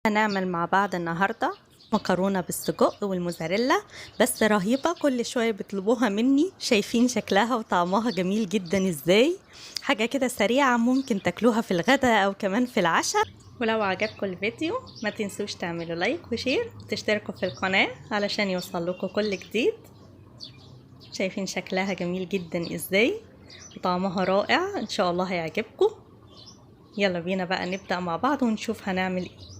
هنعمل مع بعض النهاردة مكرونة بالسجق والموزاريلا، بس رهيبة، كل شوية بيطلبوها مني. شايفين شكلها وطعمها جميل جدا ازاي؟ حاجة كده سريعة ممكن تاكلوها في الغداء او كمان في العشاء. ولو عجبكم الفيديو ما تنسوش تعملوا like و share وتشتركوا في القناة علشان يوصل لكم كل جديد. شايفين شكلها جميل جدا ازاي وطعمها رائع، ان شاء الله هيعجبكم. يلا بينا بقى نبدأ مع بعض ونشوف هنعمل ايه.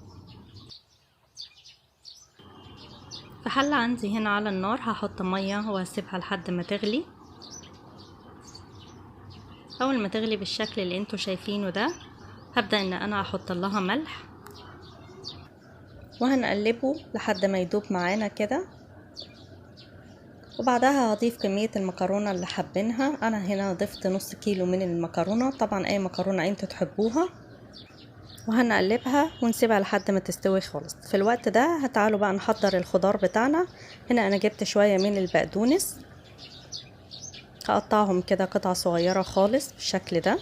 في حلة عندي هنا على النار هحط مية وهسيبها لحد ما تغلي. اول ما تغلي بالشكل اللي انتوا شايفينه ده هبدأ ان انا احط لها ملح، وهنقلبه لحد ما يدوب معانا كده. وبعدها هضيف كمية المكرونة اللي حابينها. انا هنا ضفت نص كيلو من المكرونة، طبعا اي مكرونة انتوا تحبوها. وهنقلبها ونسيبها لحد ما تستوي خالص. في الوقت ده هتعالوا بقى نحضر الخضار بتاعنا. هنا انا جبت شوية من البقدونس، هقطعهم كده قطع صغيرة خالص بالشكل ده.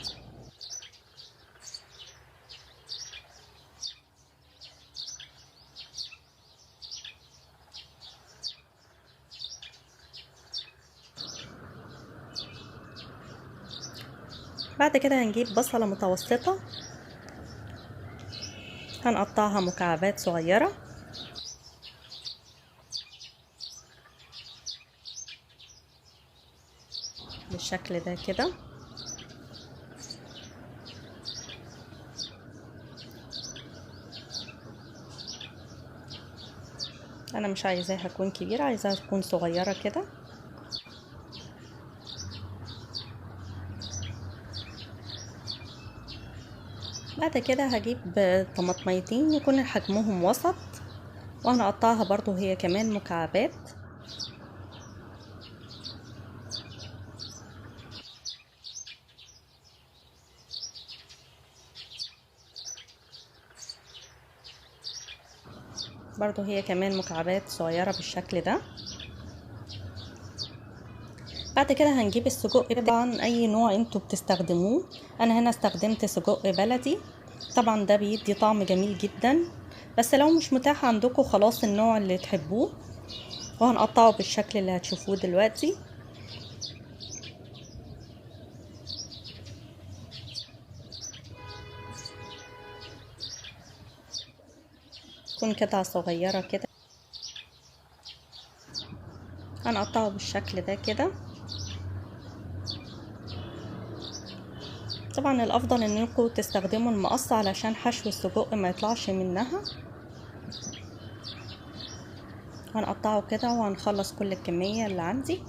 بعد كده هنجيب بصلة متوسطة، هنقطعها مكعبات صغيرة. بالشكل ده كده. انا مش عايزاها تكون كبيرة، عايزاها تكون صغيرة كده. بعد كده هجيب طماطميتين يكون حجمهم وسط، وهنقطعها برضو هي كمان مكعبات. برضو هي كمان مكعبات صغيرة بالشكل ده. بعد كده هنجيب السجق، طبعا اي نوع انتوا بتستخدموه. انا هنا استخدمت سجق بلدي، طبعا ده بيدي طعم جميل جدا، بس لو مش متاح عندكم خلاص النوع اللي تحبوه. وهنقطعه بالشكل اللي هتشوفوه دلوقتي. تكون قطع صغيرة كده. هنقطعه بالشكل ده كده. طبعا الافضل انكم تستخدموا المقص علشان حشو السجق ما يطلعش منها. هنقطعه كده وهنخلص كل الكمية اللي عندي.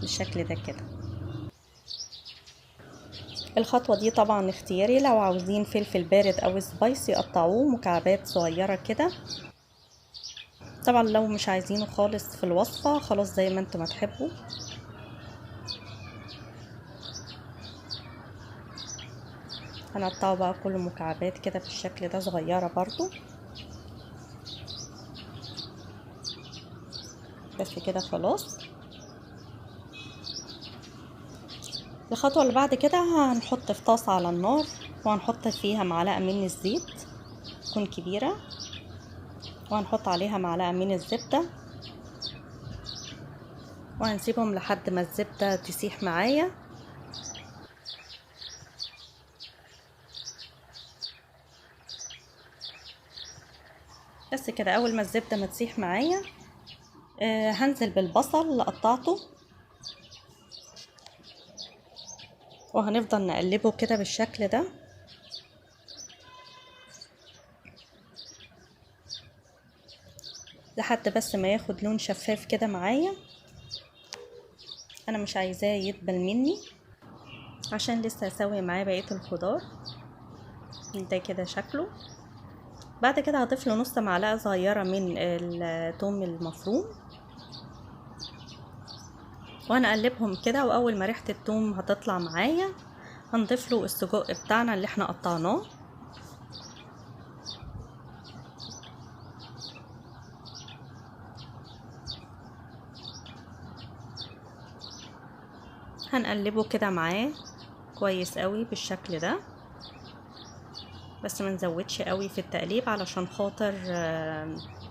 بالشكل ده كده. الخطوة دي طبعا اختياري، لو عاوزين فلفل بارد او سبايسي قطعوه مكعبات صغيرة كده. طبعا لو مش عايزينه خالص في الوصفة خلاص زي ما انتم ما تحبوا. هنقطعه بقى كله مكعبات كده بالشكل ده صغيرة برضو. بس كده خلاص. الخطوة اللي بعد كده هنحط في طاسة على النار، وهنحط فيها معلقة من الزيت تكون كبيرة، وهنحط عليها معلقة من الزبدة، وهنسيبهم لحد ما الزبدة تسيح معايا. بس كده. اول ما الزبدة ما تسيح معايا هنزل بالبصل اللي قطعته، وهنفضل نقلبه كده بالشكل ده. لحد بس ما ياخد لون شفاف كده معايا. انا مش عايزاه يدبل مني عشان لسه اسوي معاه بقية الخضار. ده كده شكله. بعد كده هضيف له نص معلقة صغيرة من الثوم المفروم، وانا اقلبهم كده. واول ما ريحة الثوم هتطلع معايا هنضيف له السجق بتاعنا اللي احنا قطعناه. هنقلبه كده معاه. كويس قوي بالشكل ده، بس ما نزودش قوي في التقليب علشان خاطر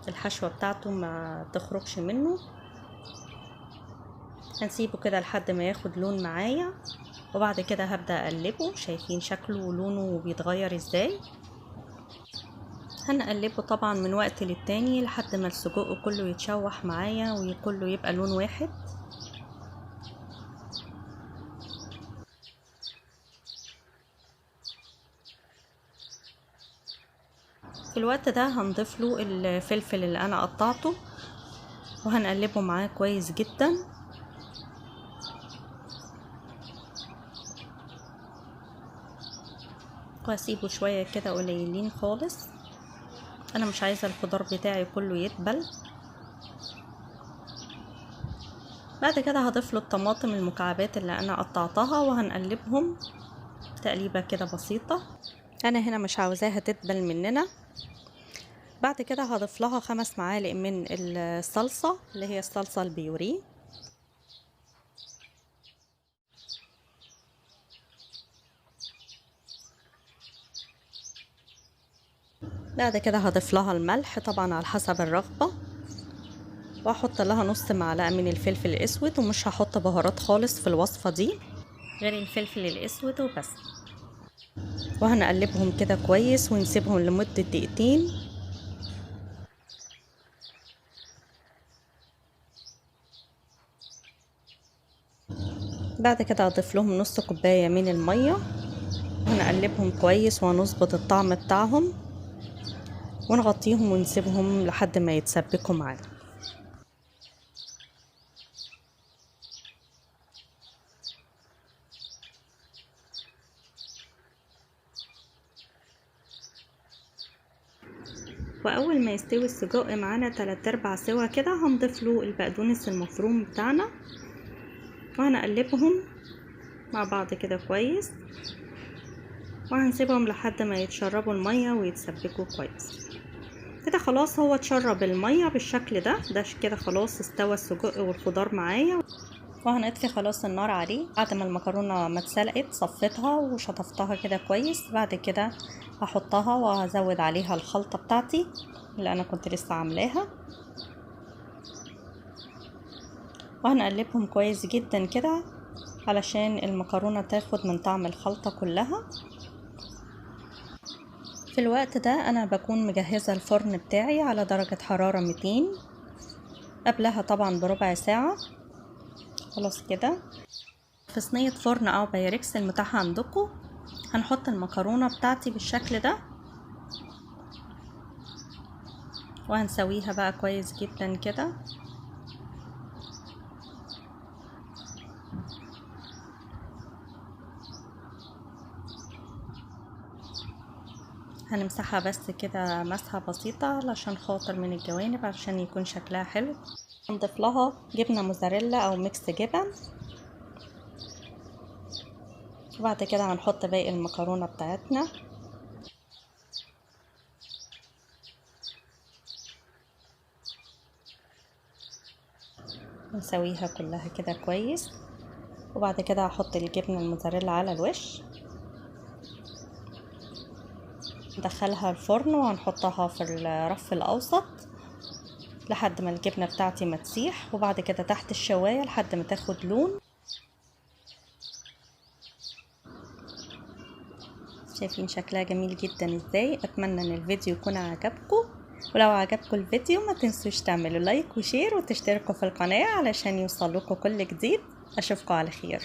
الحشوة بتاعته ما تخرجش منه. هنسيبه كده لحد ما ياخد لون معايا، وبعد كده هبدأ اقلبه. شايفين شكله ولونه بيتغير ازاي؟ هنقلبه طبعا من وقت للتاني لحد ما السجق كله يتشوح معايا وكله يبقى لون واحد. في الوقت ده هنضيف له الفلفل اللي انا قطعته وهنقلبه معاه كويس جدا. واسيبه شوية كده قليلين خالص، انا مش عايزة الخضار بتاعي كله يدبل. بعد كده هضيف له الطماطم المكعبات اللي انا قطعتها وهنقلبهم تقليبة كده بسيطة. انا هنا مش عاوزاها تدبل مننا. بعد كده هضيف لها 5 معالق من الصلصة اللي هي الصلصة البيوري. بعد كده هضيف لها الملح طبعا على حسب الرغبة، واحط لها نص معلقة من الفلفل الاسود، ومش هحط بهارات خالص في الوصفة دي غير الفلفل الاسود وبس. وهنقلبهم كده كويس ونسيبهم لمدة دقيقتين. بعد كده هضيف لهم نص كوباية من المية، وهنقلبهم كويس وهنظبط الطعم بتاعهم ونغطيهم ونسيبهم لحد ما يتسبكوا معانا. واول ما يستوي السجق معانا 3/4 سوا كده هنضيف له البقدونس المفروم بتاعنا، وهنقلبهم مع بعض كده كويس، وهنسيبهم لحد ما يتشربوا المية ويتسبكوا كويس كده. خلاص هو اتشرب المية بالشكل ده، ده كده خلاص استوى السجق والخضار معايا. وهنطفي خلاص النار عليه. بعد ما المكرونة ما اتسلقت صفيتها وشطفتها كده كويس. بعد كده هحطها وهزود عليها الخلطة بتاعتي اللي انا كنت لسه عاملاها، وهنقلبهم كويس جدا كده علشان المكرونة تاخد من طعم الخلطة كلها. في الوقت ده انا بكون مجهزة الفرن بتاعي على درجة حرارة 200 قبلها طبعا بربع ساعة. خلاص كده في صينية فرن او بايركس المتاحة عندكم هنحط المكرونة بتاعتي بالشكل ده، وهنسويها بقى كويس جدا كده. هنمسحها بس كده مسحة بسيطة علشان خاطر من الجوانب عشان يكون شكلها حلو. هنضيف لها جبنة موزاريلا او mix جبن، وبعد كده هنحط باقي المكرونة بتاعتنا. نسويها كلها كده كويس، وبعد كده هحط الجبنة الموزاريلا على الوش، ندخلها الفرن وهنحطها في الرف الاوسط لحد ما الجبنة بتاعتي ما تسيح، وبعد كده تحت الشواية لحد ما تاخد لون. شايفين شكلها جميل جدا ازاي؟ اتمنى ان الفيديو يكون عجبكم، ولو عجبكم الفيديو ما تنسوش تعملوا like و share وتشتركوا في القناة علشان يوصلكم كل جديد. اشوفكم على خير.